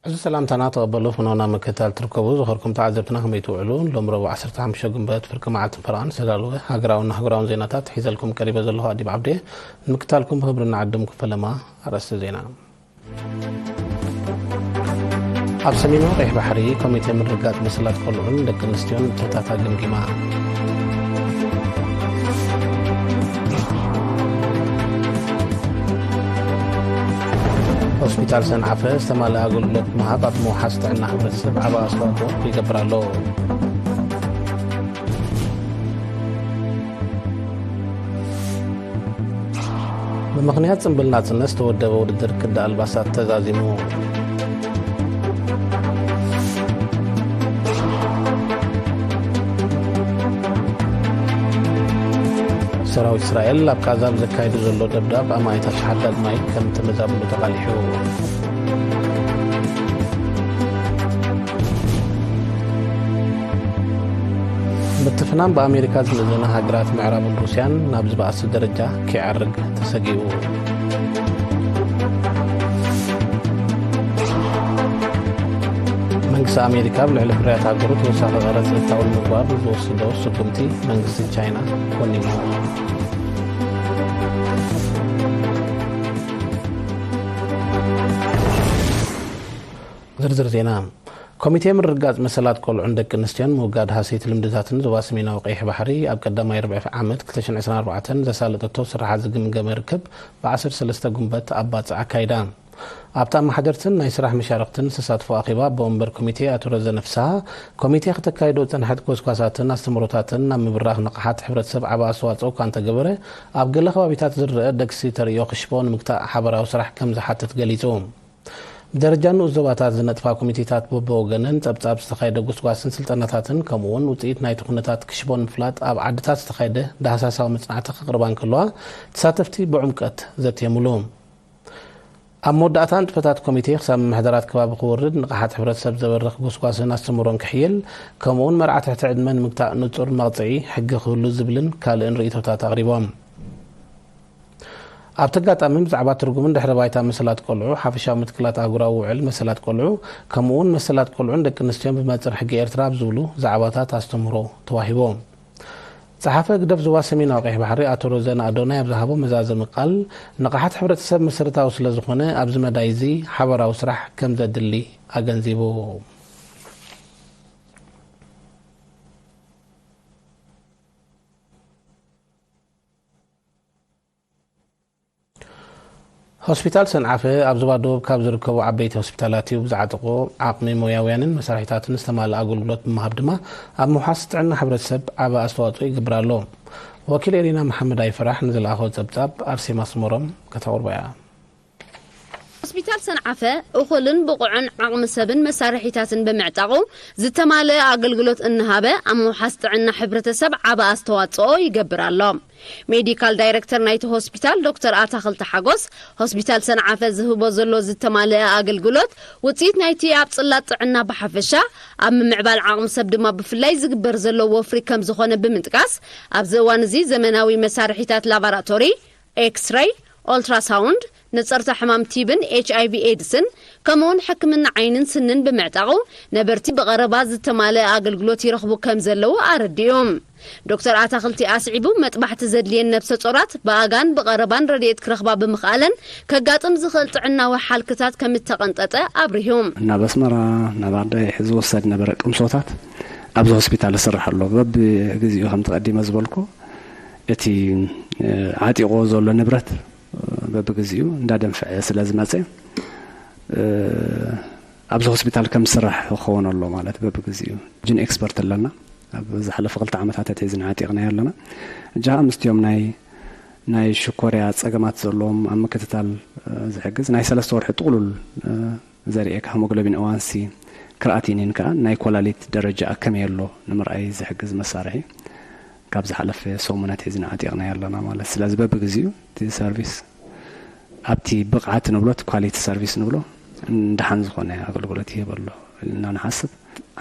እዚ ሰላምታና ተቐበሉ። ፍኖና ምክትታል ትርከቡ ዝኸርኩም ተዓዘብትና ከመይ ትውዕሉ? ሎም ረቡዕ ዓሰርተ ሓሙሽተ ግንቦት ፍርቂ መዓልትን ፈረቓን ዝተዳለወ ሃገራውን ኣህጉራውን ዜናታት ሒዘልኩም ቀሪበ ዘለኹ ኣዲብ ዓብዴ። ንምክትታልኩም ብኽብሪ ንዓድም ክፈለማ። ኣርእስቲ ዜና። ኣብ ሰሜናዊ ቀይሕ ባሕሪ ኮሚቴ ምርግጋጽ መሰላት ቆልዑን ደቂ ኣንስትዮን ንጥፈታት ገምጊማ። ሆስፒታል ሰንዓፈ ዝተማልአ ኣገልግሎት ምሃብ ኣብ ምውሓስ ጥዕና ሕብረተሰብ ዓቢ ኣስተዋፅኦ ይገብር ኣሎ። ብምኽንያት ጽምብል ናጽነት ዝተወደበ ውድድር ቅዲ ኣልባሳት ተዛዚሙ። ሰራዊት እስራኤል ኣብ ቃዛ ብዘካየዱ ዘሎ ደብዳብ ኣማኢት ኣሽሓት ዳግማይ ከም ተመዛብሉ ተቓሊሑ። ምትፍናን ብኣሜሪካ ዝምእዘና ሃገራት ምዕራብን ሩስያን ናብ ዝበኣሰ ደረጃ ክዓርግ ተሰጊኡ። መንግስቲ ኣሜሪካ ኣብ ልዕሊ ፍርያት ሃገሩ ተወሳኺ ቀረጽ እታው ንምግባር ዝወስዶ ስጉምቲ መንግስቲ ቻይና ኮኒኑ። ዝርዝር ዜና። ኮሚቴ ምርግጋጽ መሰላት ቆልዑን ደቂ ኣንስትዮን ምውጋድ ሃሰይቲ ልምድታትን ዞባ ሰሜናዊ ቀይሕ ባሕሪ ኣብ ቀዳማይ ርብዒ ዓመት ክልተ ሽሕን ዕስራን ኣርባዕተን ዘሳለጠቶ ስራሓት ዝግምገመ ርክብ ብ ዓሰርተ ሰለስተ ጉንበት ኣብ ባጽዕ ኣካይዳ። ኣብቲ ኣመሓደርትን ናይ ስራሕ መሻርኽትን ዝተሳትፎ ኣኼባ ኣቦ ወንበር ኮሚቴ ኣቶ ረዘነ ፍስሃ፣ ኮሚቴ ከተካይዶ ዝጸንሐት ጎስጓሳትን ኣስተምህሮታትን ናብ ምብራኽ ንቕሓት ሕብረተሰብ ዓቢ ኣስተዋጽኦ እኳ እንተገበረ፣ ኣብ ገለ ከባቢታት ዝረኣ ደግሲ ተርእዮ ክሽፎ ንምግታእ ሓበራዊ ስራሕ ከም ዝሓትት ገሊጹ። ብደረጃ ንኡስ ዞባታት ዝነጥፋ ኮሚቴታት በብወገነን ጸብጻብ ዝተኻየደ ጉስጓስን ስልጠናታትን ከምኡ'ውን ውጽኢት ናይቲ ኩነታት ክሽፎ ንምፍላጥ ኣብ ዓድታት ዝተኻየደ ዳህሳሳዊ መጽናዕቲ ከቕርባ እንከለዋ፣ ተሳተፍቲ ብዕምቀት ዘትየሙሉ። ኣብ መወዳእታ ንጥፈታት ኮሚቴ ክሳብ ምምሕዳራት ከባቢ ክወርድ ንቕሓት ሕብረተሰብ ዘበርኽ ጎስጓስን ኣስተምህሮን ክሕየል፣ ከምኡ'ውን መርዓ ትሕቲ ዕድመ ንምግታእ ንጹር መቕጽዒ ሕጊ ክህሉ ዝብልን ካልእን ርእይቶታት ኣቕሪቦም። ኣብቲ ኣጋጣሚ ብዛዕባ ትርጉምን ድሕረ ባይታ መሰላት ቆልዑ፣ ሓፈሻዊ መትከላት ኣህጉራዊ ውዕል መሰላት ቆልዑ፣ ከምኡ'ውን መሰላት ቆልዑን ደቂ ኣንስትዮን ብመንጽር ሕጊ ኤርትራ ኣብ ዝብሉ ዛዕባታት ኣስተምህሮ ተዋሂቡ። ጸሓፊ ህግደፍ ዞባ ሰሜናዊ ቀይሕ ባሕሪ ኣቶ ሮዘን ኣዶናይ ኣብ ዝሃቦ መዛዘሚ ቃል፣ ንቕሓት ሕብረተሰብ መሰረታዊ ስለ ዝኾነ ኣብዚ መዳይ እዚ ሓበራዊ ስራሕ ከም ዘድሊ ኣገንዚቡ። ሆስፒታል ሰንዓፈ ኣብ ዞባ ደቡብ ካብ ዝርከቡ ዓበይቲ ሆስፒታላት እዩ። ብዝዓጠቖ ዓቕሚ ሞያውያንን መሳርሒታትን ዝተማልአ ኣገልግሎት ብምሃብ ድማ ኣብ ምውሓስ ጥዕና ሕብረተሰብ ዓቢ ኣስተዋጽኦ ይገብር ኣሎ። ወኪል ኤሪና መሓመድ ኣይፈራሕ ንዝለኣኾ ጸብጻብ ኣርሴማ ስመሮም ከተቕርቦ እያ። ሆስፒታል ሰንዓፈ እኹልን ብቑዕን ዓቕሚ ሰብን መሳርሒታትን ብምዕጣቑ ዝተማልአ ኣገልግሎት እናሃበ ኣብ ምውሓስ ጥዕና ሕብረተሰብ ዓቢ ኣስተዋጽኦ ይገብር ኣሎ። ሜዲካል ዳይረክተር ናይቲ ሆስፒታል ዶክተር ኣታኽልቲ ሓጎስ፣ ሆስፒታል ሰንዓፈ ዝህቦ ዘሎ ዝተማልአ ኣገልግሎት ውጽኢት ናይቲ ኣብ ጽላት ጥዕና ብሓፈሻ፣ ኣብ ምምዕባል ዓቕሚ ሰብ ድማ ብፍላይ ዝግበር ዘሎ ወፍሪ ከም ዝኾነ ብምጥቃስ፣ ኣብዚ እዋን እዚ ዘመናዊ መሳርሒታት ላቦራቶሪ፣ ኤክስሬይ፣ ኦልትራሳውንድ፣ ንጸርታ ሕማም ቲብን ኤች ኣይ ቪ ኤድስን፣ ከምኡውን ሕክምና ዓይንን ስንን ብምዕጣቑ፣ ነበርቲ ብቐረባ ዝተማልአ ኣገልግሎት ይረኽቡ ከም ዘለዉ ኣረዲኡ። ዶክተር ኣታኽልቲ ኣስዒቡ፣ መጥባሕቲ ዘድልየን ነብሰ ጾራት ብኣጋን ብቐረባን ረድኤት ክረኽባ ብምኽኣለን፣ ከጋጥም ዝኽእል ጥዕናዊ ሓልክታት ከም እተቐንጠጠ ኣብሪሁ። ናብ ኣስመራ፣ ናብ ኣዳይሕ ዝውሰድ ነበረ ቅምሶታት ኣብዚ ሆስፒታል ይስራሕ ኣሎ። በብግዚኡ ከምቲ ቀዲመ ዝበልኩ፣ እቲ፣ እ፣ ዓጢቑ ዘሎ ንብረት፣ እ፣ በብግዚኡ እንዳደንፍዐ ስለ ዝመጸ፣ እ፣ ኣብዚ ሆስፒታል ከም ዝስራሕ ክኸውን ኣሎ ማለት በብግዚኡ። ጅን ኤክስፐርት ኣለና። ኣብ ዝሓለፈ ክልተ ዓመታት ኣትሒዝና ዓጢቕናዮ ኣለና። ሕጂ ኸኣ ምስቲኦም ናይ፣ ናይ ሽኮርያ ጸገማት ዘለዎም ኣብ ምክትታል፣ እ፣ ዝሕግዝ ናይ ሰለስተ ወርሒ ጥቕሉል፣ እ፣ ዘርእየካ ሄሞግሎቢን ኤዋንሲ፣ ክርኣቲኒን ከኣ ናይ ኮላሊት ደረጃ ከመይ ኣሎ ንምርኣይ ዝሕግዝ መሳርሒ ካብ ዝሓለፈ ሰሙን ኣትሒዝና ዓጢቕናዮ ኣለና ማለት። ስለዚ በብግዚኡ እቲ ሰርቪስ ኣብቲ ብቕዓት ንብሎ፣ እቲ ኳሊቲ ሰርቪስ ንብሎ፣ እንደሓን ዝኾነ ኣገልግሎት ይህብ ኣሎ ኢልና ንሓስብ።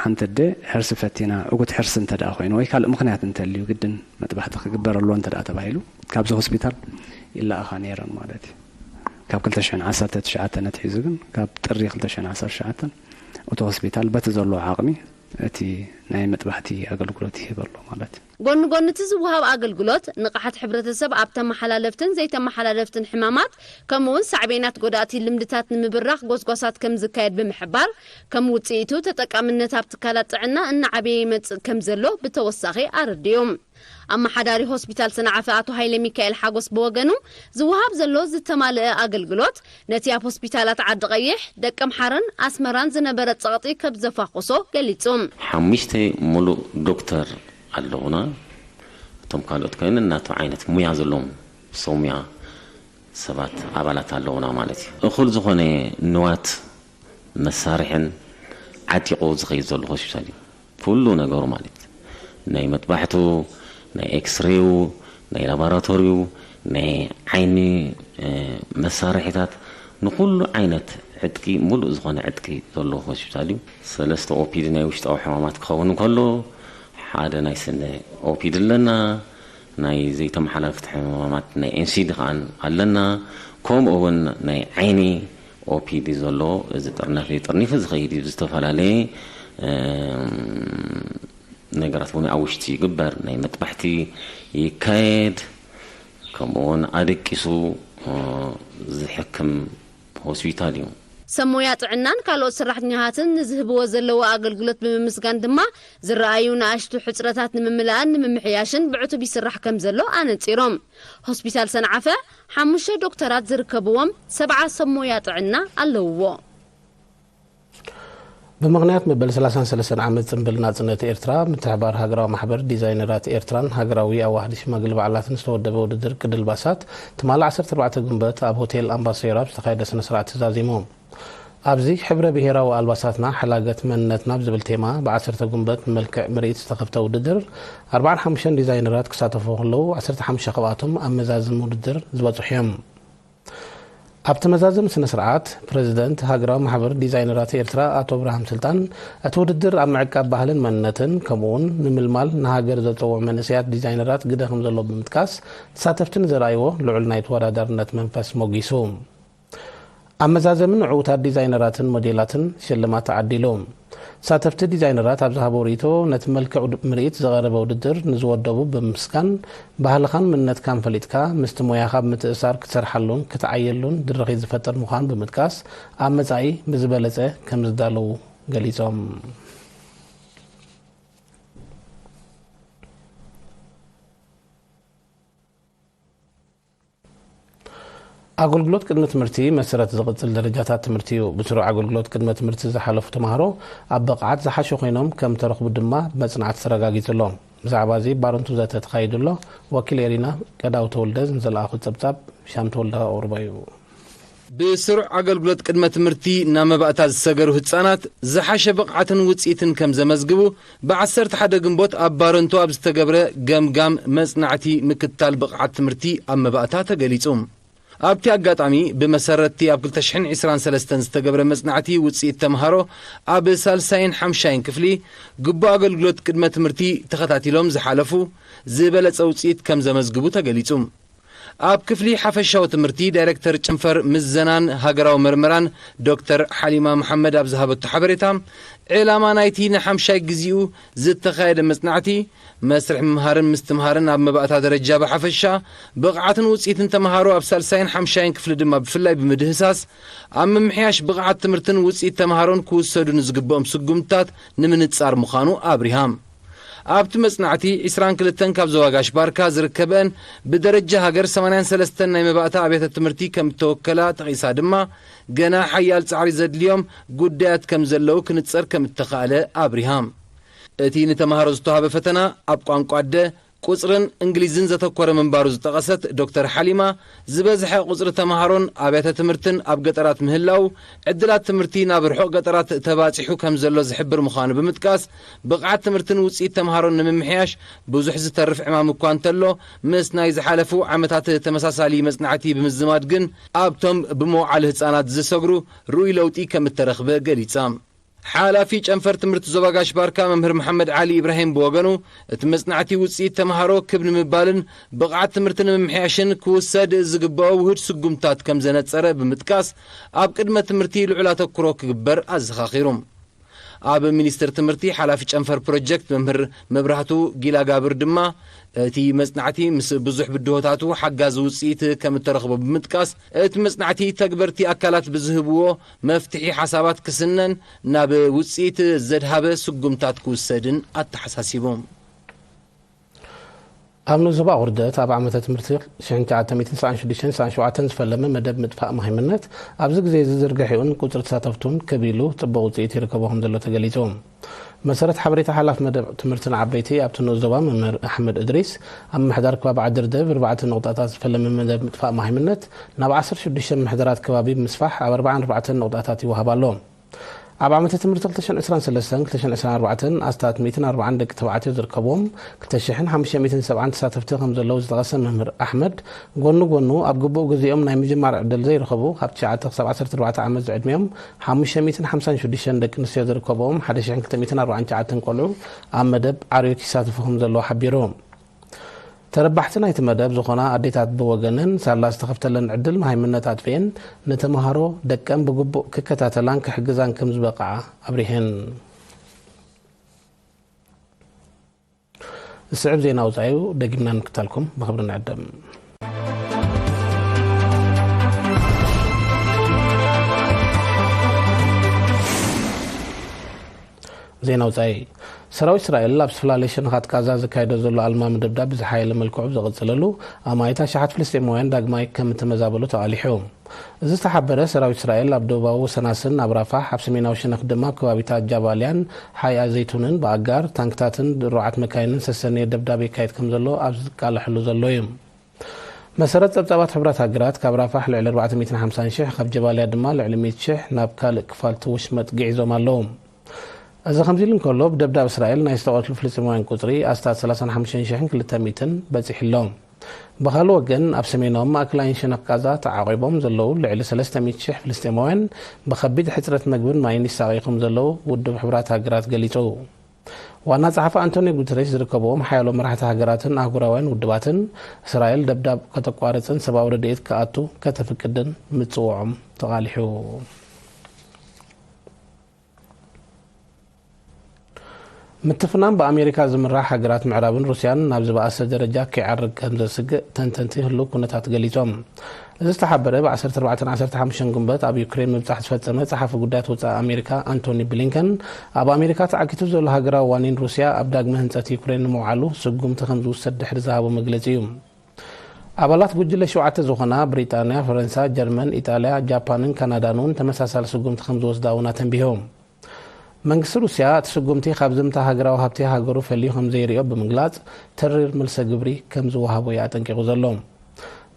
ሓንቲ ኣደ ሕርሲ ፈቲና፣ እጉት ሕርሲ እንተ ደኣ ኮይኑ ወይ ካልእ ምኽንያት እንተልዩ፣ ግድን መጥባሕቲ ክግበር ኣለዎ እንተ ደኣ ተባሂሉ፣ ካብዚ ሆስፒታል ይለኣኻ ነይረን ማለት እዩ። ካብ ክልተ ሽሕን ዓሰርተ ትሽዓተን ኣትሒዙ ግን፣ ካብ ጥሪ ክልተ ሽሕን ዓሰርተ ትሽዓተን እቲ ሆስፒታል በቲ ዘለዎ ዓቕሚ እቲ ናይ መጥባሕቲ ኣገልግሎት ይህብ ኣሎ ማለት እዩ። ጎኒ ጎኒ እቲ ዝወሃብ ኣገልግሎት፣ ንቕሓት ሕብረተሰብ ኣብ ተመሓላለፍትን ዘይተመሓላለፍትን ሕማማት፣ ከምኡውን ሳዕቤናት ጎዳእቲ ልምድታት ንምብራኽ ጎስጓሳት ከም ዝካየድ ብምሕባር፣ ከም ውጽኢቱ ተጠቃምነት ኣብ ትካላት ጥዕና እናዓበየ ይመጽእ ከም ዘሎ ብተወሳኺ ኣረዲኡ። ኣመሓዳሪ ሆስፒታል ሰንዓፈ ኣቶ ሃይለ ሚካኤል ሓጎስ ብወገኑ፣ ዝወሃብ ዘሎ ዝተማልአ ኣገልግሎት ነቲ ኣብ ሆስፒታላት ዓዲ ቀይሕ፣ ደቀምሓረን ኣስመራን ዝነበረ ጸቕጢ ከም ዘፋኾሶ ገሊጹ። ሓሙሽተ ሙሉእ ዶክተር ኣለዉና። እቶም ካልኦት ከይኑ እናቱ ዓይነት ሙያ ዘለዎም ሰብ ሙያ ሰባት ኣባላት ኣለዉና ማለት እዩ። እኹል ዝኾነ ንዋት መሳርሕን ዓጢቑ ዝኸይድ ዘሎ ሆስፒታል እዩ። ኩሉ ነገሩ ማለት ናይ መጥባሕቱ፣ ናይ ኤክስሬው፣ ናይ ላቦራቶሪው፣ ናይ ዓይኒ፣ እ፣ መሳርሒታት፣ ንኹሉ ዓይነት ዕጥቂ፣ ሙሉእ ዝኾነ ዕጥቂ ዘለዎ ሆስፒታል እዩ። ሰለስተ ኦፒዲ ናይ ውሽጣዊ ሕማማት ክኸውን እንከሎ፣ ሓደ ናይ ስነ ኦፒዲ ኣለና፣ ናይ ዘይተመሓላለፍቲ ሕማማት ናይ ኤንሲዲ ከኣ ኣለና፣ ከምኡ እውን ናይ ዓይኒ ኦፒዲ ዘሎ፣ እዚ ጥርነፊ ጥርኒፉ ዝኸይድ እዩ። ዝተፈላለየ፣ እም፣ ነገራት እውን ኣብ ውሽጢ ይግበር፣ ናይ መጥባሕቲ ይካየድ፣ ከምኡ እውን ኣደቂሱ፣ እ፣ ዝሕክም ሆስፒታል እዩ። ሰብ ሞያ ጥዕናን ካልኦት ሰራሕተኛታትን ንዝህብዎ ዘለዎ ኣገልግሎት ብምምስጋን ድማ፣ ዝረኣዩ ንኣሽቱ ሕጽረታት ንምምላእን ንምምሕያሽን ብዕቱብ ይስራሕ ከም ዘሎ ኣነጺሮም። ሆስፒታል ሰንዓፈ ሓሙሽተ ዶክተራት ዝርከብዎም ሰብዓ ሰብ ሞያ ጥዕና ኣለውዎ። ብምኽንያት መበል ሰላሳን ሰለስተን ዓመት ጽምብል ናጽነት ኤርትራ፣ ምትሕብባር ሃገራዊ ማሕበር ዲዛይነራት ኤርትራን ሃገራዊ ኣዋህዲ ሽማግለ ባዕላትን ዝተወደበ ውድድር ቅዲ ኣልባሳት፣ ትማሊ ዓሰርተ ኣርባዕተ ግንቦት ኣብ ሆቴል ኣምባሰዮራ ኣብ ዝተኻየደ ስነ ስርዓት ተዛዚሙ። ኣብዚ ሕብረ ብሄራዊ ኣልባሳትና፣ ሕላገት መንነትና ብዝብል ቴማ፣ ብ ዓሰርተ ግንቦት ብመልክዕ ምርኢት ዝተኸፍተ ውድድር፣ ኣርባዓን ሓሙሽተን ዲዛይነራት ክሳተፉ ከለዉ፣ ዓሰርተ ሓሙሽተ ካብኣቶም ኣብ መዛዝም ውድድር ዝበጽሑ እዮም። ኣብቲ መዛዘሚ ስነ ስርዓት፣ ፕረዚደንት ሃገራዊ ማሕበር ዲዛይነራት ኤርትራ ኣቶ ኣብርሃም ስልጣን፣ እቲ ውድድር ኣብ ምዕቃብ ባህልን መንነትን፣ ከምኡ'ውን ንምልማል ንሃገር ዘጸውዑ መንእሰያት ዲዛይነራት ግደ ከም ዘለዎ ብምጥቃስ፣ ተሳተፍቲ ንዘርኣይዎ ልዑል ናይ ተወዳዳርነት መንፈስ ሞጊሱ። ኣብ መዛዘሚ ንዕዉታት ዲዛይነራትን ሞዴላትን ሽልማት ተዓዲሉ። ተሳተፍቲ ዲዛይነራት ኣብ ዝሃቦ ርእይቶ፣ ነቲ መልክዕ ውድ-፣ ምርኢት ዝቐረበ ውድድር ንዝወደቡ ብምምስጋን፣ ባህልኻን መንነትካን ፈሊጥካ፣ ምስቲ ሞያኻ ብምትእስሳር ክትሰርሓሉን ክትዓየሉን ድርኺት ዝፈጥር ምዃኑ ብምጥቃስ፣ ኣብ መጻኢ ብዝበለጸ ከም ዝዳለዉ ገሊጾም። ኣገልግሎት ቅድመ ትምህርቲ መሰረት ዝቕጽል ደረጃታት ትምህርቲ እዩ። ብስሩዕ ኣገልግሎት ቅድመ ትምህርቲ ዝሓለፉ ተማሃሮ ኣብ ብቕዓት ዝሓሸ ኮይኖም ከም ተረኽቡ ድማ ብመጽናዕቲ ተረጋጊጹ ኣሎ። ብዛዕባ እዚ ባረንቱ ዘተ ተኻይዱ ኣሎ። ወኪል ኤሪና ቀዳው ተወልደ ንዘለኣኹ ጸብጻብ ሻም ተወልደ ኣቕርቦ እዩ። ብስሩዕ ኣገልግሎት ቅድመ ትምህርቲ ናብ መባእታ ዝሰገሩ ህጻናት ዝሓሸ ብቕዓትን ውጽኢትን ከም ዘመዝግቡ፣ ብ ዓሰርተ ሓደ ግንቦት ኣብ ባረንቱ ኣብ ዝተገብረ ገምጋም መጽናዕቲ ምክትታል ብቕዓት ትምህርቲ ኣብ መባእታ ተገሊጹ። ኣብቲ ኣጋጣሚ፣ ብመሰረትቲ ኣብ ክልተ ሽሕን ዕስራን ሰለስተን ዝተገብረ መጽናዕቲ ውጽኢት ተምሃሮ ኣብ ሳልሳይን ሓምሻይን ክፍሊ ግቡእ ኣገልግሎት ቅድመ ትምህርቲ ተኸታቲሎም ዝሓለፉ፣ ዝበለጸ ውጽኢት ከም ዘመዝግቡ ተገሊጹ። ኣብ ክፍሊ ሓፈሻዊ ትምህርቲ ዳይሬክተር ጨንፈር ምዘናን ሃገራዊ መርመራን ዶክተር ሓሊማ መሓመድ ኣብ ዝሃበቶ ሓበሬታ፣ ዕላማ ናይቲ ንሓምሻይ ግዜኡ ዝተኻየደ መጽናዕቲ፣ መስርሕ ምምሃርን ምስትምሃርን ኣብ መባእታ ደረጃ ብሓፈሻ፣ ብቕዓትን ውጽኢትን ተምሃሮ ኣብ ሳልሳይን ሓምሻይን ክፍሊ ድማ ብፍላይ ብምድህሳስ፣ ኣብ ምምሕያሽ ብቕዓት ትምህርትን ውጽኢት ተምሃሮን ክውሰዱ ንዝግብኦም ስጉምትታት ንምንጻር ምዃኑ ኣብሪሃ። ኣብቲ መጽናዕቲ፣ ዕስራን ክልተን ካብ ዞባ ጋሽ ባርካ ዝርከበን ብደረጃ ሃገር ሰማንያን ሰለስተን ናይ መባእታ ኣብያተ ትምህርቲ ከም እተወከላ ጠቒሳ ድማ፣ ገና ሓያል ጻዕሪ ዘድልዮም ጉዳያት ከም ዘለዉ ክንጸር ከም እተኻእለ ኣብሪሃ። እቲ ንተምሃሮ ዝተዋህበ ፈተና ኣብ ቋንቋ ኣደ፣ ቁጽርን እንግሊዝን ዘተኮረ ምንባሩ ዝጠቐሰት ዶክተር ሓሊማ፣ ዝበዝሐ ቁጽሪ ተምሃሮን ኣብያተ ትምህርትን ኣብ ገጠራት ምህላዉ፣ ዕድላት ትምህርቲ ናብ ርሑቕ ገጠራት ተባጺሑ ከም ዘሎ ዝሕብር ምዃኑ ብምጥቃስ፣ ብቕዓት ትምህርትን ውጽኢት ተምሃሮን ንምምሕያሽ ብዙሕ ዝተርፍ ዕማም እኳ እንተሎ፣ ምስ ናይ ዝሓለፉ ዓመታት ተመሳሳሊ መጽናዕቲ ብምዝማድ ግን፣ ኣብቶም ብመውዓሊ ህጻናት ዝሰግሩ ርኡይ ለውጢ ከም እተረኽበ ገሊጻ። ሓላፊ ጨንፈር ትምህርቲ ዞባ ጋሽ ባርካ መምህር መሓመድ ዓሊ ኢብራሂም ብወገኑ፣ እቲ መጽናዕቲ ውጽኢት ተምሃሮ ክብ ንምባልን ብቕዓት ትምህርቲ ንምምሕያሽን ክውሰድ ዝግብኦ ውሁድ ስጉምታት ከም ዘነጸረ ብምጥቃስ፣ ኣብ ቅድመ ትምህርቲ ልዑል ኣተኩሮ ክግበር ኣዘኻኺሩ። ኣብ ሚኒስቴር ትምህርቲ ሓላፊ ጨንፈር ፕሮጀክት መምህር መብራህቱ ጊላጋብር ድማ፣ እቲ መጽናዕቲ ምስ ብዙሕ ብድሆታቱ ሓጋዚ ውጽኢት ከም እተረኽቦ ብምጥቃስ፣ እቲ መጽናዕቲ ተግበርቲ ኣካላት ብዝህብዎ መፍትሒ ሓሳባት ክስነን ናብ ውጽኢት ዘድሃበ ስጉምታት ክውሰድን ኣተሓሳሲቡ። ኣብ ንኡስ ዞባ ቁርደት ኣብ ዓመተ ትምህርቲ ሽሕን ትሽዓተ ሚእትን ሰብዓን ሽዱሽተን ሰብዓን ሸውዓተን ዝፈለመ መደብ ምጥፋእ መሃይምነት ኣብዚ ግዜ ዝዝርግሕ ይኹን ቁጽሪ ተሳተፍቱን ክብ ኢሉ ጽቡቕ ውጽኢት ይርከቦ ከም ዘሎ ተገሊጹ። መሰረት ሓበሬታ ሓላፍ መደብ ትምህርቲ ንዓበይቲ ኣብቲ ንኡስ ዞባ መምህር ኣሕመድ እድሪስ፣ ኣብ ምሕዳር ከባቢ ዓዲ ርደብ ብኣርባዕተ ነቑጣታት ዝፈለመ መደብ ምጥፋእ መሃይምነት ናብ ዓሰርተ ሽዱሽተ ምሕደራት ከባቢ ብምስፋሕ ኣብ ኣርባዓን ኣርባዕተን ነቑጣታት ይወሃብ ኣሎ። ኣብ ዓመተ ትምህርቲ ክልተ ሽሕን ዕስራን ሰለስተን ክልተ ሽሕን ዕስራን ኣርባዕተን ኣስታት ሚእትን ኣርባዓን ደቂ ተባዕትዮ ዝርከብዎም ክልተ ሽሕን ሓሙሽተ ሚእትን ሰብዓን ተሳተፍቲ ከም ዘለዉ ዝጠቐሰ መምህር ኣሕመድ፣ ጎኒ ጎኑ ኣብ ግቡእ ግዜኦም ናይ ምጅማር ዕድል ዘይረኸቡ ካብ ትሽዓተ ክሳብ ዓሰርተ ኣርባዕተ ዓመት ዝዕድሚኦም ሓሙሽተ ሚእትን ሓምሳን ሽዱሽተን ደቂ ኣንስትዮ ዝርከብዎም ሓደ ሽሕን ክልተ ሚእትን ኣርባዓን ትሽዓተን ቆልዑ ኣብ መደብ ዓርዮት ይሳተፉ ከም ዘለዉ ሓቢሩ። ተረባሕቲ ናይቲ መደብ ዝኾና ኣዴታት ብወገነን፣ ሳላ ዝተኸፍተለን ዕድል መሃይምነት ኣጥፊኤን፣ ንተምሃሮ ደቀን ብግቡእ ክከታተላን ክሕግዛን ከም ዝበቕዓ ኣብሪሀን። ዝስዕብ ዜና ወጻኢ እዩ፣ ደጊምና ንምክታልኩም ብኽብሪ ንዕድም። ዜና ወጻኢ። ሰራዊት እስራኤል ኣብ ዝተፈላለየ ሸነኻት ቃዛ ዘካየዶ ዘሎ ኣልማሚ ደብዳብ ብዝሓየለ መልክዑ ብዝቕጽለሉ፣ ኣማኢት ኣሽሓት ፍልስጤማውያን ዳግማይ ከም እተመዛበሉ ተቓሊሑ። እዚ ዝተሓበረ፣ ሰራዊት እስራኤል ኣብ ደቡባዊ ወሰናስን ኣብ ራፋሕ፣ ኣብ ሰሜናዊ ሸነኽ ድማ ኣብ ከባቢታት ጃባልያን ሓይኣ ዘይቱንን ብኣጋር ታንክታትን ድሩዓት መካይንን ሰሰንየ ደብዳብ የካይድ ከም ዘሎ ኣብ ዝቃለሐሉ ዘሎ እዩ። መሰረት ጸብጻባት ሕቡራት ሃገራት፣ ካብ ራፋሕ ልዕሊ ኣርባዕተ ሚእትን ሓምሳን ሽሕ፣ ካብ ጀባልያ ድማ ልዕሊ ሚእቲ ሽሕ ናብ ካልእ ክፋል እቲ ወሽመጥ ግዒዞም ኣለዉ። እዚ ከምዚ ኢሉ እንከሎ፣ ብደብዳብ እስራኤል ናይ ዝተቐትሉ ፍልስጤማውያን ቁጽሪ ኣስታት ሰላሳን ሓሙሽተን ሽሕን ክልተ ሚእትን በጺሑ ኣሎ። ብኻልእ ወገን፣ ኣብ ሰሜናዊ ማእከላይን ሸነኽ ቃዛ ተዓቒቦም ዘለዉ ልዕሊ ሰለስተ ሚእቲ ሽሕ ፍልስጤማውያን ብኸቢድ ሕጽረት መግብን ማይን ይሳቐዩ ከም ዘለዉ ውድብ ሕቡራት ሃገራት ገሊጹ። ዋና ጸሓፊ ኣንቶኒዮ ጉተሬስ ዝርከብዎም ሓያሎ መራሕቲ ሃገራትን ኣህጉራውያን ውድባትን፣ እስራኤል ደብዳብ ከተቋርጽን ሰብኣዊ ረድኤት ክኣቱ ከተፍቅድን ምጽውዖም ተቓሊሑ። ምትፍናን ብኣሜሪካ ዝምራሕ ሃገራት ምዕራብን ሩስያን ናብ ዝበኣሰ ደረጃ ከይዓርግ ከም ዘስግእ ተንተንቲ ህሉው ኩነታት ገሊጾም። እዚ ዝተሓበረ ብ ዓሰርተ ኣርባዕተን ዓሰርተ ሓሙሽተን ግንቦት ኣብ ዩክሬን ምብጻሕ ዝፈጸመ ጸሓፊ ጉዳያት ወጻኢ ኣሜሪካ ኣንቶኒ ብሊንከን፣ ኣብ ኣሜሪካ ተዓጊቱ ዘሎ ሃገራዊ ዋኒን ሩስያ ኣብ ዳግመ ህንጸት ዩክሬን ንምውዓሉ ስጉምቲ ከም ዝውሰድ ድሕሪ ዝሃቦ መግለጺ እዩ። ኣባላት ጉጅለ ሸውዓተ ዝኾና ብሪጣንያ፣ ፈረንሳ፣ ጀርመን፣ ኢጣልያ፣ ጃፓንን ካናዳን እውን ተመሳሳሊ ስጉምቲ ከም ዝወስዳ እውን ኣተንቢሆም። መንግስቲ ሩስያ እቲ ስጉምቲ ካብ ዝምታ ሃገራዊ ሃብቲ ሃገሩ ፈልዩ ከም ዘይሪኦ ብምግላጽ፣ ተሪር መልሰ ግብሪ ከም ዝወሃቦ እዩ ኣጠንቂቑ ዘሎ።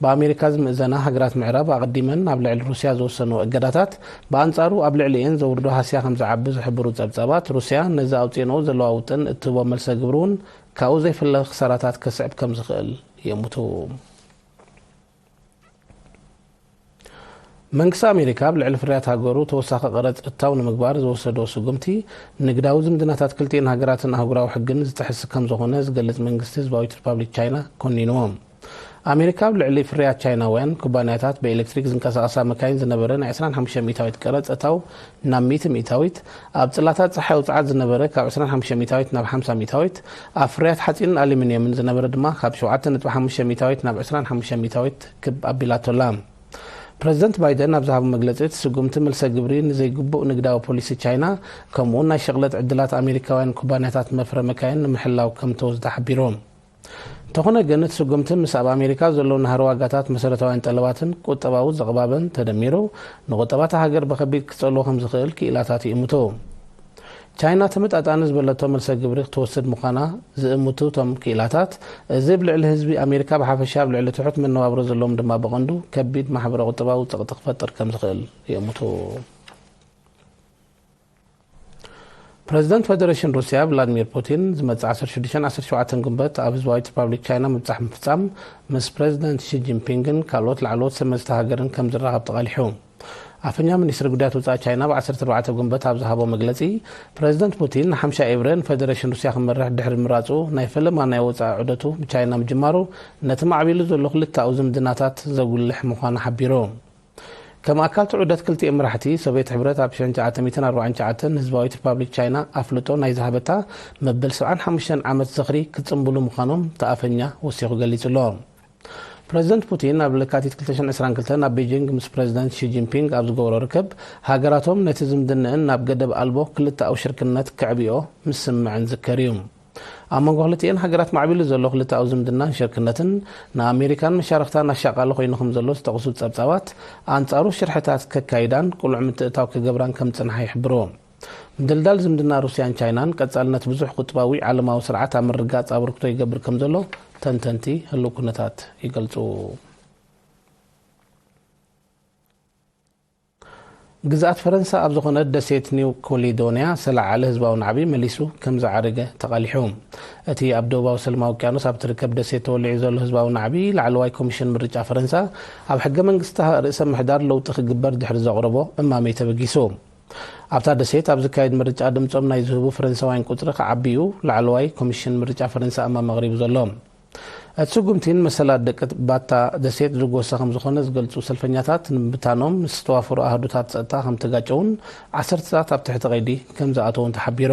ብኣሜሪካ ዝምእዘና ሃገራት ምዕራብ ኣቐዲመን ኣብ ልዕሊ ሩስያ ዝወሰንኦ እገዳታት፣ ብኣንጻሩ ኣብ ልዕሊኤን ዘውርዶ ሃስያ ከም ዝዓቢ ዝሕብሩ ጸብጻባት፣ ሩስያ ነዚ ኣውጺኤንኦ ዘለዋ ውጥን እትህቦ መልሰ ግብሪ እውን ካብኡ ዘይፍለ ክሳራታት ከስዕብ ከም ዝኽእል የእምቱ። መንግስቲ ኣሜሪካ ኣብ ልዕሊ ፍርያት ሃገሩ ተወሳኺ ቀረጽ እታው ንምግባር ዝወሰዶ ስጉምቲ፣ ንግዳዊ ዝምድናታት ክልቲኤን ሃገራትን ኣህጉራዊ ሕግን ዝጥሕስ ከም ዝኾነ ዝገልጽ መንግስቲ ህዝባዊት ሪፓብሊክ ቻይና ኮኒንዎ። ኣሜሪካ ኣብ ልዕሊ ፍርያት ቻይናውያን ኩባንያታት ብኤሌክትሪክ ዝንቀሳቐሳ መካይን ዝነበረ ናይ ዕስራን ሓሙሽተ ሚእታዊት ቀረጽ እታው ናብ ሚእቲ ሚእታዊት፣ ኣብ ጽላታት ጸሓይ ውጽዓት ዝነበረ ካብ ዕስራን ሓሙሽተ ሚእታዊት ናብ ሓምሳ ሚእታዊት፣ ኣብ ፍርያት ሓጺንን ኣሉሚንየምን ዝነበረ ድማ ካብ ሸውዓተ ነጥቢ ሓሙሽተ ሚእታዊት ናብ ዕስራን ሓሙሽተ ሚእታዊት ክብ ኣቢላቶ ኣላ። ፕረዚደንት ባይደን ኣብ ዝሃቦ መግለጺ፣ እቲ ስጉምቲ መልሰ ግብሪ ንዘይግቡእ ንግዳዊ ፖሊሲ ቻይና፣ ከምኡ'ውን ናይ ሸቕለት ዕድላት ኣሜሪካውያን ኩባንያታት መፍረ መካይን ንምሕላው ከም እተወስደ ሓቢሩ። እንተኾነ ግን፣ እቲ ስጉምቲ ምስ ኣብ ኣሜሪካ ዘሎ ናህሪ ዋጋታት መሰረታውያን ጠለባትን ቁጠባዊ ዘቕባበን ተደሚሩ፣ ንቁጠባ እታ ሃገር ብኸቢድ ክጸልዎ ከም ዝኽእል ክኢላታት ይእምቱ። ቻይና ተመጣጣኒ ዝበለቶ መልሰ ግብሪ ክትወስድ ምዃና ዝእምቱ እቶም ክኢላታት፣ እዚ ኣብ ልዕሊ ህዝቢ ኣሜሪካ ብሓፈሻ፣ ኣብ ልዕሊ ትሑት መነባብሮ ዘለዎም ድማ ብቐንዱ ከቢድ ማሕበረ ቁጠባዊ ጸቕጢ ክፈጥር ከም ዝኽእል ይእምቱ። ፕረዚደንት ፈደረሽን ሩስያ ቭላድሚር ፑቲን ዝመጽእ ዓሰርተ ሽዱሽተን ዓሰርተ ሸውዓተን ግንቦት ኣብ ህዝባዊት ሪፓብሊክ ቻይና ምብጻሕ ምፍጻም ምስ ፕረዚደንት ሺ ጂንፒንግን ካልኦት ላዕለዎት ሰብ መዚ እታ ሃገርን ከም ዝራኸብ ተቓሊሑ። ኣፈኛ ሚኒስትሪ ጉዳያት ወጻኢ ቻይና ብ ዓሰርተ ኣርባዕተ ጉንበት ኣብ ዝሃቦ መግለጺ፣ ፕረዚደንት ፑቲን ንሓምሻይ ኤብረ ንፈደረሽን ሩስያ ክመርሕ ድሕሪ ምራጹ፣ ናይ ፈለማ ናይ ወጻኢ ዑደቱ ብቻይና ምጅማሩ ነቲ ማዕቢሉ ዘሎ ክልተኣዊ ዝምድናታት ዘጉልሕ ምዃኑ ሓቢሩ። ከም ኣካል እቲ ዑደት ክልቲኦም መራሕቲ፣ ሶቭየት ሕብረት ኣብ ሽሕን ትሽዓተ ሚእትን ኣርባዓን ትሽዓተን ንህዝባዊት ሪፓብሊክ ቻይና ኣፍልጦ ናይ ዝሃበታ መበል ሰብዓን ሓሙሽተን ዓመት ዝኽሪ ክጽንብሉ ምዃኖም እቲ ኣፈኛ ወሲኹ ገሊጹ ኣሎ። ፕረዚደንት ፑቲን ኣብ ለካቲት ክልተ ሽሕን ዕስራን ክልተን ኣብ ቤጂንግ ምስ ፕረዚደንት ሺ ጂንፒንግ ኣብ ዝገበሮ ርክብ፣ ሃገራቶም ነቲ ዝምድንእን ናብ ገደብ ኣልቦ ክልተኣዊ ሽርክነት ከዕብዮ ምስምዐን ዝከር እዩ። ኣብ መንጎ ክልቲኤን ሃገራት ማዕቢሉ ዘሎ ክልተኣዊ ዝምድናን ሽርክነትን ንኣሜሪካን መሻርኽታን ኣሻቓሊ ኮይኑ ከም ዘሎ ዝጠቕሱ ጸብጻባት፣ ኣንጻሩ ሽርሕታት ከካይዳን ቅሉዕ ምትእታው ክገብራን ከም ዝጸንሓ ይሕብሩ። ምድልዳል ዝምድና ሩስያን ቻይናን ቀጻልነት ብዙሕ ቁጥባዊ ዓለማዊ ስርዓት ኣብ ምርጋጽ ኣበርክቶ ይገብር ከም ዘሎ ተንተንቲ ህሉው ኩነታት ይገልጹ። ግዝኣት ፈረንሳ ኣብ ዝኾነት ደሴት ኒው ኮሊዶንያ ዝተላዓለ ህዝባዊ ናዕቢ መሊሱ ከም ዝዓረገ ተቓሊሑ። እቲ ኣብ ደቡባዊ ሰላማዊ ውቅያኖስ ኣብ ትርከብ ደሴት ተወሊዑ ዘሎ ህዝባዊ ናዕቢ፣ ላዕለዋይ ኮሚሽን ምርጫ ፈረንሳ ኣብ ሕገ መንግስቲ ርእሰ ምሕዳር ለውጢ ክግበር ድሕሪ ዘቕረቦ እማመ ተበጊሱ። ኣብታ ደሴት ኣብ ዝካየድ ምርጫ ድምጾም ናይ ዝህቡ ፈረንሳውያን ቁጽሪ ክዓቢ እዩ ላዕለዋይ ኮሚሽን ምርጫ ፈረንሳ እማመ ኣቕሪቡ ዘሎ። እቲ ስጉምቲን መሰላት ደቂ ባታ ደሴት ዝጎሰ ከም ዝኾነ ዝገልጹ ሰልፈኛታት፣ ንምብታኖም ምስ ዝተዋፈሩ ኣሃዱታት ጸጥታ ከም ተጋጨውን ዓሰርተታት ኣብ ትሕቲ ቀይዲ ከም ዝኣተውን ተሓቢሩ።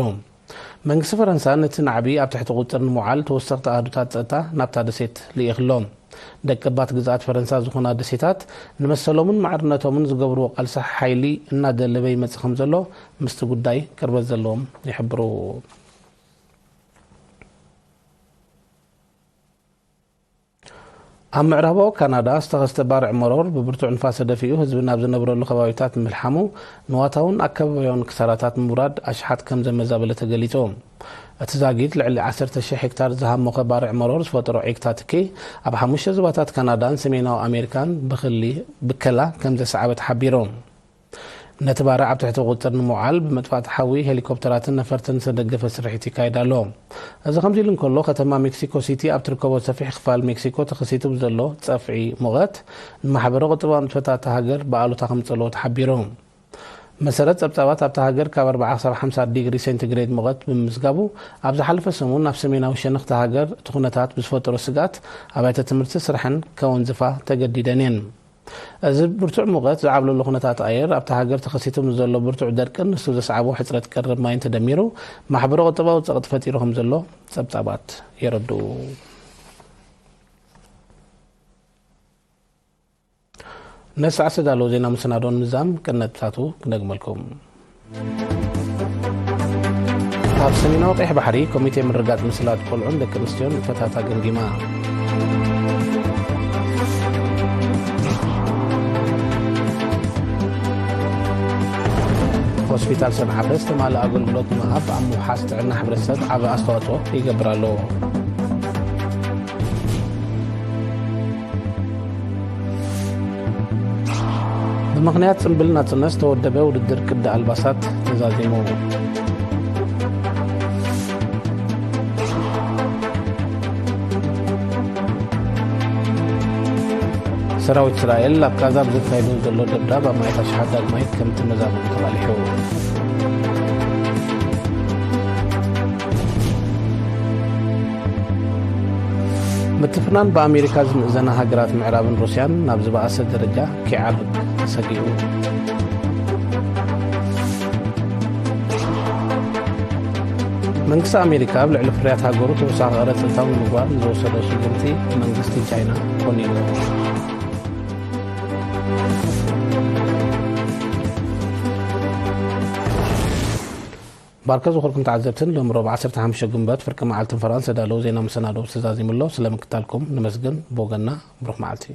መንግስቲ ፈረንሳ ነቲ ናዕቢ ኣብ ትሕቲ ቁጽሪ ንምውዓል ተወሰኽቲ ኣሃዱታት ጸጥታ ናብታ ደሴት ልኢኽሎም። ደቂ ባት ግዝኣት ፈረንሳ ዝኾና ደሴታት ንመሰሎምን ማዕርነቶምን ዝገብርዎ ቃልሲ ሓይሊ እናደለበ ይመጽእ ከም ዘሎ ምስቲ ጉዳይ ቅርበት ዘለዎም ይሕብሩ። ኣብ ምዕራባዊ ካናዳ ዝተኸስተ ባርዕ መሮር ብብርቱዕ ንፋስ ተደፊኡ ህዝቢ ናብ ዝነብረሉ ከባቢታት ምልሓሙ ንዋታውን ኣከባቢያውን ክሳራታት ምውራድ ኣሽሓት ከም ዘመዛበለ ተገሊጹ። እቲ ዛጊት ልዕሊ ዓሰርተ ሺሕ ሄክታር ዝሃሞኸ ባርዕ መሮር ዝፈጠሮ ዒግታ ትኪ ኣብ ሓሙሽተ ዞባታት ካናዳን ሰሜናዊ ኣሜሪካን ብክሊ ብከላ ከም ዘስዓበ ተሓቢሩ። ነቲ ባርዕ ኣብ ትሕቲ ቁጽር ንምውዓል ብምጥፋእቲ ሓዊ ሄሊኮፕተራትን ነፈርትን ዝተደገፈ ስርሒት ይካየድ ኣሎ። እዚ ከምዚ ኢሉ እንከሎ፣ ከተማ ሜክሲኮ ሲቲ ኣብ ትርከቦ ሰፊሕ ክፋል ሜክሲኮ ተኸሲቱ ብዘሎ ጸፍዒ ሙቐት ንማሕበረ ቁጠባዊ ንጥፈታት እታ ሃገር ብኣሉታ ከም ዝጸልዎ ተሓቢሩ። መሰረት ጸብጻባት ኣብታ ሃገር ካብ ኣርብዓ ክሳብ ሓምሳ ዲግሪ ሴንቲግሬድ ሙቐት ብምምዝጋቡ፣ ኣብ ዝሓለፈ ሰሙን ኣብ ሰሜናዊ ሸነኽ እታ ሃገር እቲ ኩነታት ብዝፈጠሮ ስግኣት ኣብያተ ትምህርቲ ስራሕን ከወንዝፋ ተገዲደን እየን። እዚ ብርቱዕ ሙቐት ዝዓብለሎ ኩነታት ኣየር ኣብታ ሃገር ተኸሲቱ ምስ ዘሎ ብርቱዕ ደርቅን ንሱ ዘስዓቦ ሕጽረት ቀረብ ማይን ተደሚሩ ማሕበረ ቁጠባዊ ጸቕጢ ፈጢሩ ከም ዘሎ ጸብጻባት የረድኡ። ነሳዕ ዝተዳለወ ዜና መሰናዶ ንምዛም ቀንዲ ነጥብታቱ ክደግመልኩም። ኣብ ሰሜናዊ ቀይሕ ባሕሪ ኮሚቴ ምርግጋጽ መሰላት ቆልዑን ደቂ ኣንስትዮን ንጥፈታታ ገምጊማ። ሆስፒታል ሰንዓፈ ዝተማልአ ኣገልግሎት ንምሃብ ኣብ ምውሓስ ጥዕና ሕብረተሰብ ዓቢ ኣስተዋጽኦ ይገብር ኣሎ። ብምኽንያት ጽምብል ናጽነት ዝተወደበ ውድድር ቅዲ ኣልባሳት ተዛዚሙ። ሰራዊት እስራኤል ኣብ ጋዛ ብዘካየዶ ዘሎ ደብዳብ ኣማኢት ኣሽሓት ዳግማይ ከም ተመዛበሉ ተቓሊሑ። ምትፍናን ብኣሜሪካ ዝምእዘና ሃገራት ምዕራብን ሩስያን ናብ ዝበኣሰ ደረጃ ክዓርግ ተሰጊኡ። መንግስቲ ኣሜሪካ ኣብ ልዕሊ ፍርያት ሃገሩ ተወሳኺ ቀረጽ እታው ንምግባር ንዝወሰዶ ስጉምቲ መንግስቲ ቻይና ኮኒኑ። ባርከ ዝኾርኩም ተዓዘብትን ሎም ሮብ ዓሰርተ ሓሙሽተ ግንቦት ፍርቂ መዓልትን ፈረቓን ዝተዳለዉ ዜና መሰናዶ ተዛዚሙ ኣሎ። ስለምክታልኩም ንመስግን። ብወገንና ብሩኽ መዓልቲ።